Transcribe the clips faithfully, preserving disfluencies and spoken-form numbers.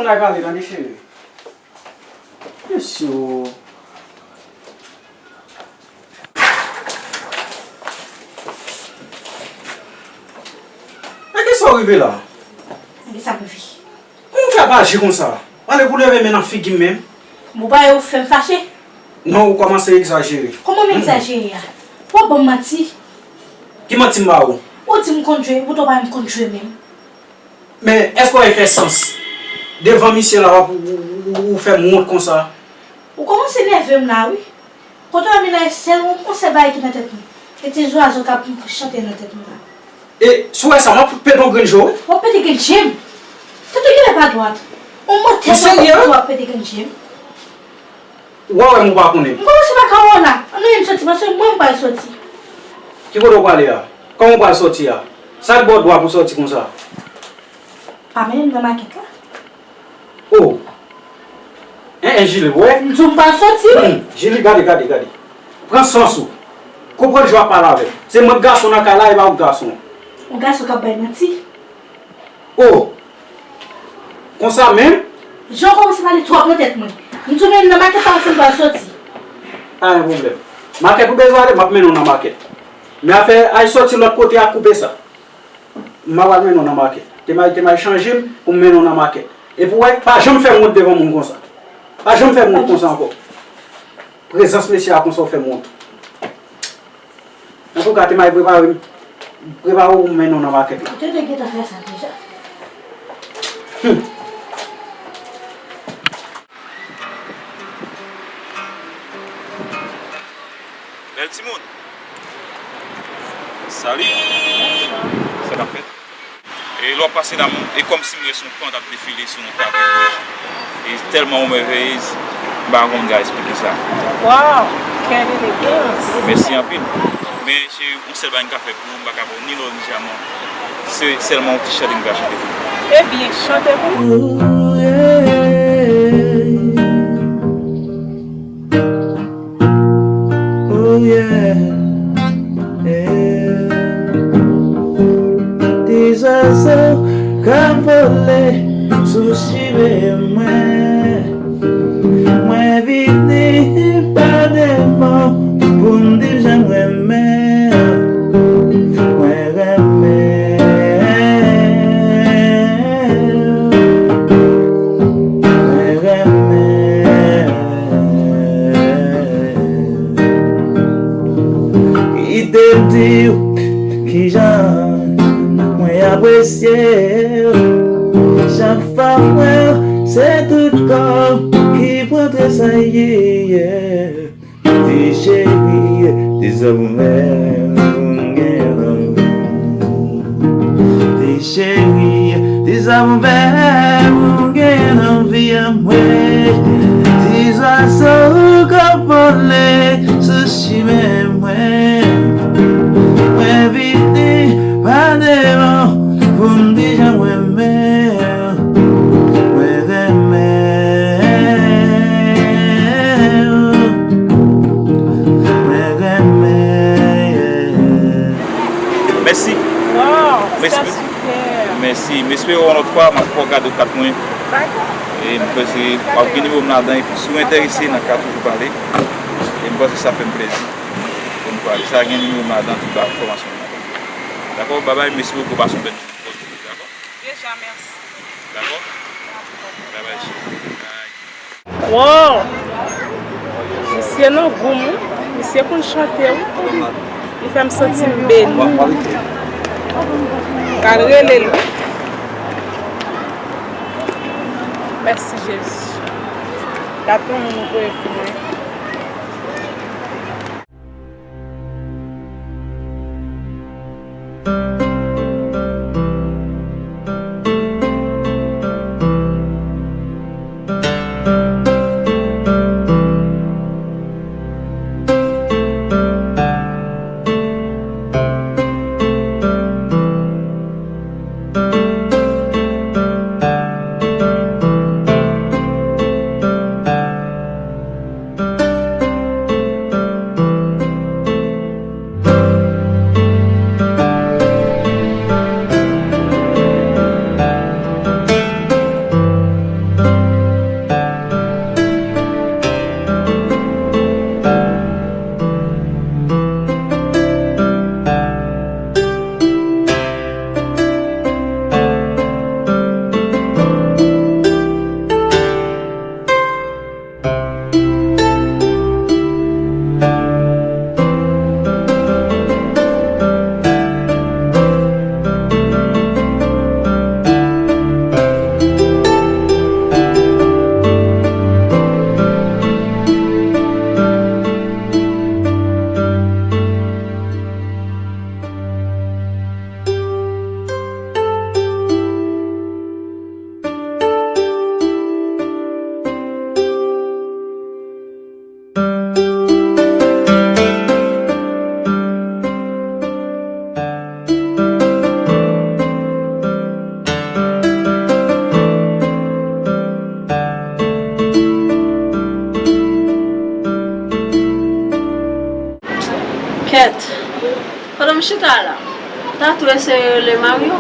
Sa k ale, tande cheri. Mesye o. Nan kisa w rive la? Nan kisa m rive? Kòman w fè ap aji konsa? Pale pou leve men nan figi m menm. Bon, pa ou fè m fache. Non, ou kòmanse egzajere. Kòman m egzajere a? W ap ban m manti. Ki manti m ba ou? Ou di m konn jwe, poutan w pa menm konn jwe menm. Men, èske w fè sans? Devan misye la, w ap, ou, ou, ou, ou fè m wont konsa. Ou kòmanse nève m la, wi. Kote w ap mennen sèl yon, yon sèl bagay ki nan tèt mwen. Se ti zwazo k ap chante nan tèt mwen la. E, si w wè sa, m ap pete yon grenn je w, wi. W ap pete grenn je m? Tèt ou genlè pa dwat. Yon motè w ap pete grenn je m? Ou pa wè m, ou pa konnen m. M kòmanse pa ka wè w la. Ann, ann, m soti, paske mwen m pral soti. Ki kote w prale a? Kòman w pral soti a? Sa k ba w dwa pou w soti konsa? Pa mennen m nan makèt la. O! En, en, Jili, w wè? M di w m pral soti, wi. Hmm, Jili, gade, gade, gade. Pran sans ou. Konprann jan w ap pale avè m. Se mwen k gason nan kay la, e pa ou k gason. Yon gason k ap bay manti. O! Konsa menm? Jan w kòmanse pale twòp nan tèt mwen. M di w men nan makèt la, m di w m pral soti. Pa gen pwoblèm. Makèt ou bezwen ale, m ap mennen w nan makèt. Men afè al soti lòt kote a, koupe sa. M pa pral mennen w nan makèt. Te may, te may chanje m pou m mennen w nan makèt. Epi w wè, pa janm fè m wont devan moun konsa. Pa janm fè m wont konsa ankò. Prezans mesye a konsa w fè m wont. Antouka, te may prepare m, prepare w pou m mennen w nan makèt la. Ou te dwe gentan fè sa deja. Hmm. Bèl timoun. Salut. Sa k ap fèt? E lè w ap pase la, e kòmsi m wè se yon panda k ap defile sou yon tapè wouj. E tèlman ou mèveyez, m pa konn ka esplike sa. Wow, quelle élégance! Mèsi anpil. Men se yon sèl bagay m ka fè pou ou, m pa ka ba w ni lò ni jaman. Se sèlman yon ti chante m ka chante pou ou. Ebyen, chante pou mwen. Oh yeah, yeah. Ti zwazo k ap vole sou chimen mwen. Mwen vini pa devan pou m di jan m renmen. Mwen renmen. Mwen renmen. Kite m di w kijan mwen apresye w. Chak fwa m wè w, se tout kò m ki pran tresayi. Ti cheri, di sa pou m fè pou m gen anvi. Ti cheri, di sa pou m fè pou m gen anvi a mwen. Ti zwazo k ap vole sou chimen mwen. Mwen vini pa devan pou m di jan m renmen w. Mwen renmen w. Mwen renmen w. Mèsi. Wow, mèsi. Sa sipè. Mèsi. M espere yon lòt fwa, m ap fè w kado kat mwen. Dakò. E m panse w ap gen nimewo m ladan, epi si w enterese nan kat ou pou pale, e m panse sa fè m plezi pou n pale. Sa gen nimewo m ladan, tout enfòmasyon m ladan. Dakò, babay, mèsi bokou, pase yon bèl jounen. Dakò? Deja, mèsi. Dakò? Babay, cheri. Bye. Wow! Misye nan gou m, wi. Misye konn chante, wi. Li fè m santi m beni. Pral rele l, wi. Mèsi, Jezi. Gad yon moun ou voye pou mwen. M chita la. M ta tou eseye rele Mario,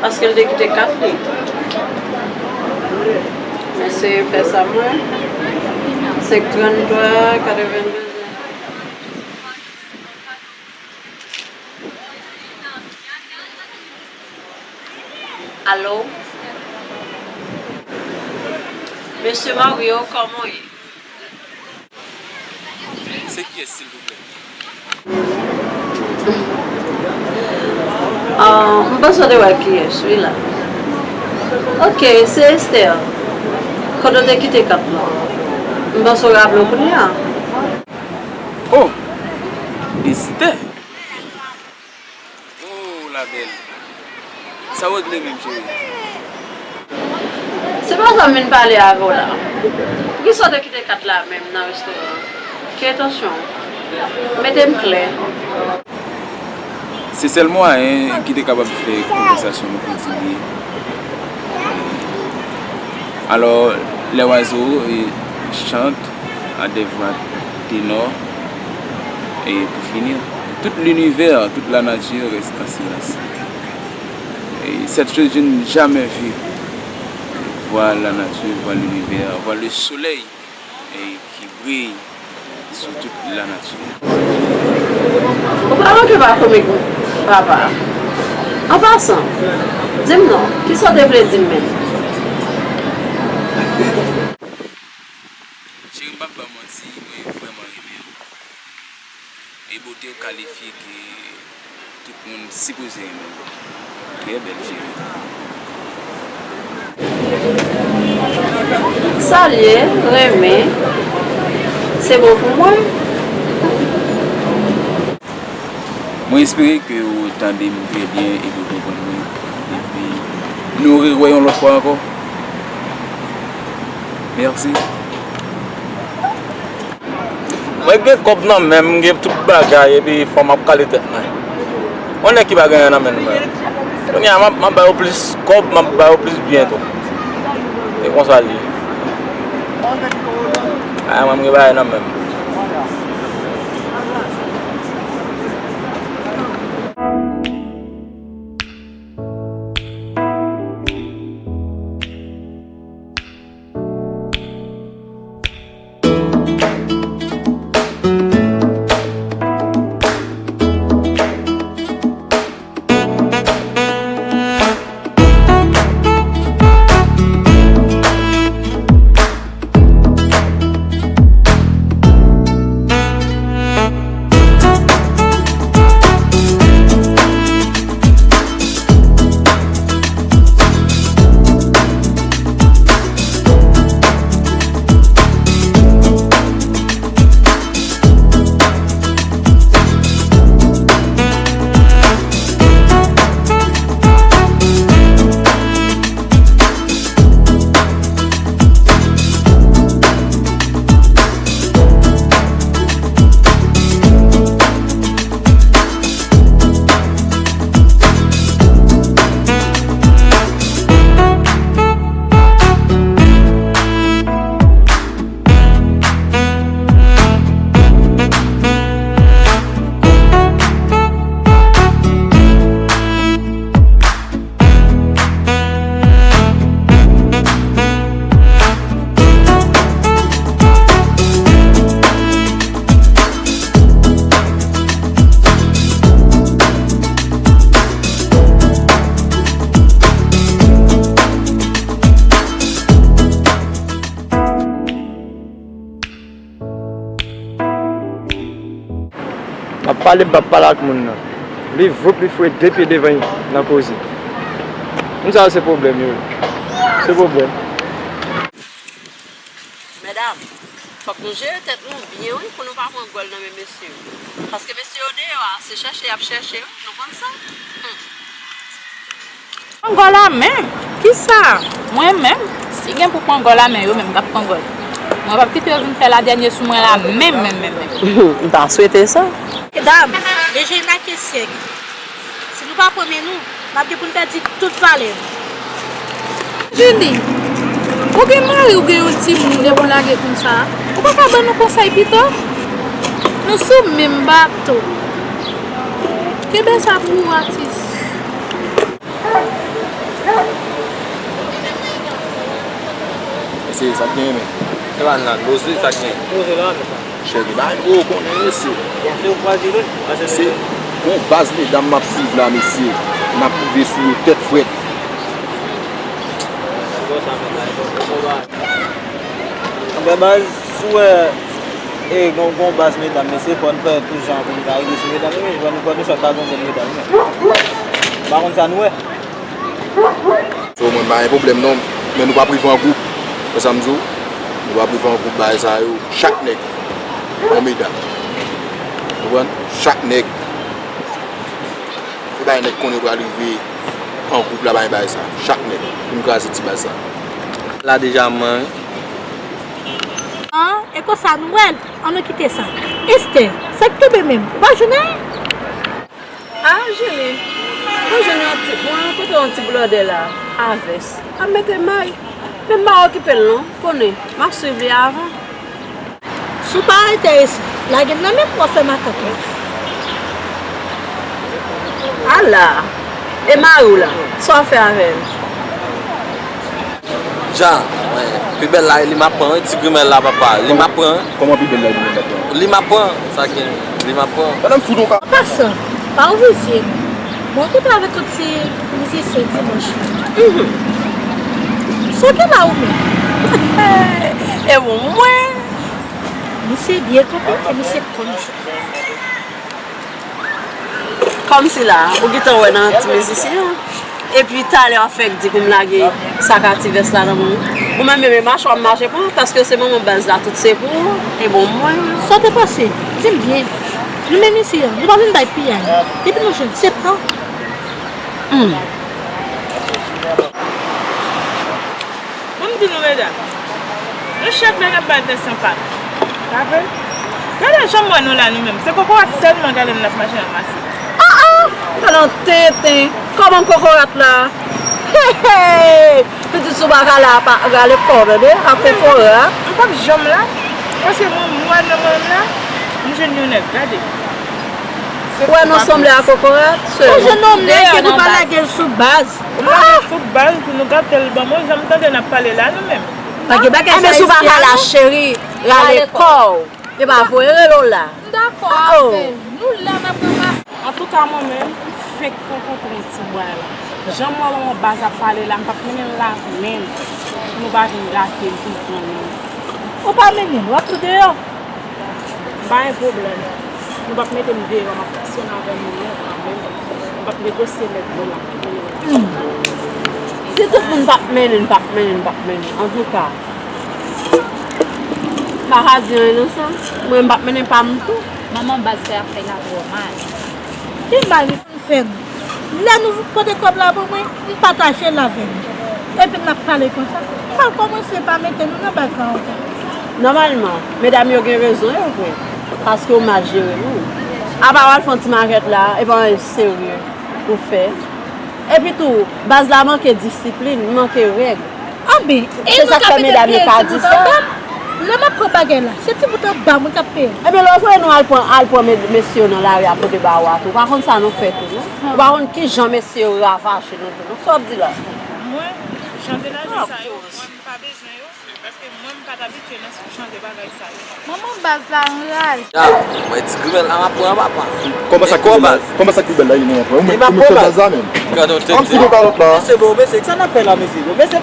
paske l te kite kat li. M eseye fè sa mwen. Senk trannde, katrevennde. Alo? Mesye Mario, kòman w ye? Se kiyès, silvouplè? Ah, m panse w te wè kiyès, wi la. Ok, se Esther. Kote w te kite kat la? M panse w raple w kounye a. Oh! Esther! Oh, la belle. Sa w regle menm, cheri? Se pa sa m vin pale avè w la. Poukisa w te kite kat la menm nan restoran an? Ke tansyon. Mete m klè. Se sèl mwayen ki te kapab fè konvèsasyon nou kontinye. Alò, les oiseaux, eh, chantent à des voix ténor. Et pour finir, tout l'univers, toute la nature reste en silence. Et cette chose, je n'ai jamais vu. Voir la nature, voir l'univers, voir le soleil, eh, qui brille sur toute la nature. Ou pa manke pa komik, papa. An pasan, di m non, kisa w te vle di m menm? Cheri, m p ap ba w manti, mwen vrèman renmen w. E bote w kalifye ke tout moun sipoze renmen w. Trè bèl, cheri. Salye, renmen, se bon pou mwen. Mwen espere ke w tande m trè byen e ke w konprann mwen. Epi, nou rewè yon lòt fwa ankò. Mèsi. Mwen gen kòb nan men m, m gen tout bagay, epi fò m ap kale tèt mwen. Yon nèg ki pa gen anyen nan men l, mwen. Kounye a, m ap, m ap ba yo plis kòb, m ap ba yo plis byen tou. E konsa l ye. Ay, mwen, m gen bagay nan men m. M ap pale, m p ap pale ak moun nan. Li voup, li foure de pye devan l nan koze. Moun sa yo se pwoblèm yo ye. Se pwoblèm. Medam, fòk nou jere tèt nou byen, wi, pou nou pa pran gòl nan men mesye yo. Paske mesye yo deyò a, se chèche y ap chèche, wi, nou konn sa. Hmm. Pran gòl a men? Kisa? Mwen menm, si gen pou pran gòl a men, yo menm k ap pran gòl. Mwen p ap kite yo vin fè la dènye sou mwen la menm, menm, menm, menm. M ta swete sa. Medam, dejen n ake syèk. Si nou pa pran men nou, n ap gen pou n pèdi tout valè nou. Julie, ou gen mari, ou gen yon timoun, ou devan lage konsa, ou pa ka ban nou konsèy pito? Nou sou menm bato. Kenbe sa pou ou, atis. Mesye, sa k genyen, men? Se pa nan doze, sa k genyen? Chè, gen bagay nou konnen, mesye. Se yon baz medam m ap swiv la, mesye. M ap rive sou yo tèt frèt. Anben, baz, si w wè, e, gon, gon baz medam, mesye, fò n fè tout jan pou n ka rive sou medam, wi, fò n, fò n sòt pa gon grenn medam, wi. M pa konn sa nou wè. So, mwen, m pa gen pwoblèm, non, men nou p ap rive an gwoup. Wè sa m di w? Nou p ap rive an gwoup, bagay sa yo, chak nèg, yon medam. Ou konprann? Chak nèg. Se bagay nèg konnen pral rive an gwoup la, pa gen bagay sa. Chak nèg. Pou n kraze ti baz sa. La deja mwen. An, e konsa nou wè l. An nou kite sa. Estè, sa k tonbe menm? Ou pa jwenn anyen? Ah, Julie, mwen jwenn yon ti, mwen rankontre yon ti blòdè la, a vès. Ap mete may. Men m pa okipe l non, konnen, m ap swiv li avan. Si w pa enterese, lage m nan men m, w ap fè makak la. Ala! E mari w la, sa w ap fè avè l? Ja, pi bèl la, li m ap pran, wi, ti grimèl la, papa, li m ap pran. Kòman pi bèl la, li m ap pran? Li m ap pran, sa gen, li m ap pran. Madanm fout ou ka. An pasan, pa ou vizye. Mwen kontre avèk yon ti mizisyen dimanch. Mhm. Sa w gen la ou menm? E bon, mwen. Misye byen konpòte, misye konn jwe. Kòmsi la, ou gentan wè nan ti mizisyen an. Epi talè w ap fèk di pou m lage sak a ti vès la nan men w. Ou menm, menm machè w ap mache pran, paske se manman baz la, tout se pou ou. E bon, mwen. Sa w te panse? Di m byen. Nou menm isi a, nou pa vin bay piyay. Depi nou jwenn, se pran. Hmm. Pou m di nou, medam, nou chak la n ap bay tèt san pat. Pa vre? Gade jan m wè nou la, nou menm. Se kokorat sèlman, gade, n ap mache ranmase. Ah, ah! Talan tenten. Kòman kokorat la? Hey, hey! Pitit sou baka la, pa rale kò, tande? A kokorat. M p ap janm la. Paske mwen, mwen, nan mwen menm la, m jwenn yon nèg, gade. Ou wè nou sanble a kokorat, sè m. Ou jwenn yon nèg epi w pa lage l sou baz. Ou pa gen fout baz pou nou gate l ban mwen, jan m tande n ap pale la, nou menm. Pa gen bagay sa isi a, non. Enben, si w pa ka la, cheri, rale kò w. E pa vre, rele w la. M dakò avè w. Nou la, n ap ranmase. Antouka, mwen menm, m fenk rankontre yon ti bwa la. Jan m wè manman baz ap pale la, m p ap mennen l la menm. Pou nou pa vin gate l tou, non. Ou pa mennen l, w ap tou deyò. M pa gen pwoblèm. Nou p ap mete m deyò, m ap fonksyone avè nou non kanmenm. M p ap negosye nèg nou la. Hmm. Si tout moun p ap mennen, p ap mennen, p ap mennen. Antouka, m pa ka di anyen nan sa. Mwen, m p ap mennen pa m tou. Manman baz fè afè la twò mal. Ki mal li fè nou? Lè nou pote kòb la pou mwen, m pataje l avè nou. Epi n ap pale konsa. M pral kòmanse pa mete nou nan baka ankò. Nòmalman, medam yo gen rezon yo vre. Paske w mal jere nou. Apa w al fè yon ti makèt la, e pa anyen serye ou fè. Epi tou, baz la manke disiplin, li manke règ. Anben, e nou ka mete pye sou bout anba m? Lè m ap pran bagay la, se ti bout anba mwen k ap peye. Enben, lè w voye nou al pran, al pran me-, mesye yo nan lari a pou de ba w a tou, ou pa konn sa nou fè tou, non? Ou pa konn kijan mesye yo ravaje nou tou, non? Sa w ap di la? Mwen, jan de lajan sa yo, mwen, m pa bezwen yo, paske mwen, m pa t abitye nan jan de bagay sa yo. Manman baz la anraje. Ya, mwen ti grimèl la, m ap pran papa. Kòman sa ki pi bèl la? Kòman sa ki pi bèl la, li menm ap pran? Ou menm, ou menm fè baz la menm. Gade yon tèt. An m fout yon kalòt la. Mesye, bon, mesye, sa n ap fè la, mesye? Bon, mesye,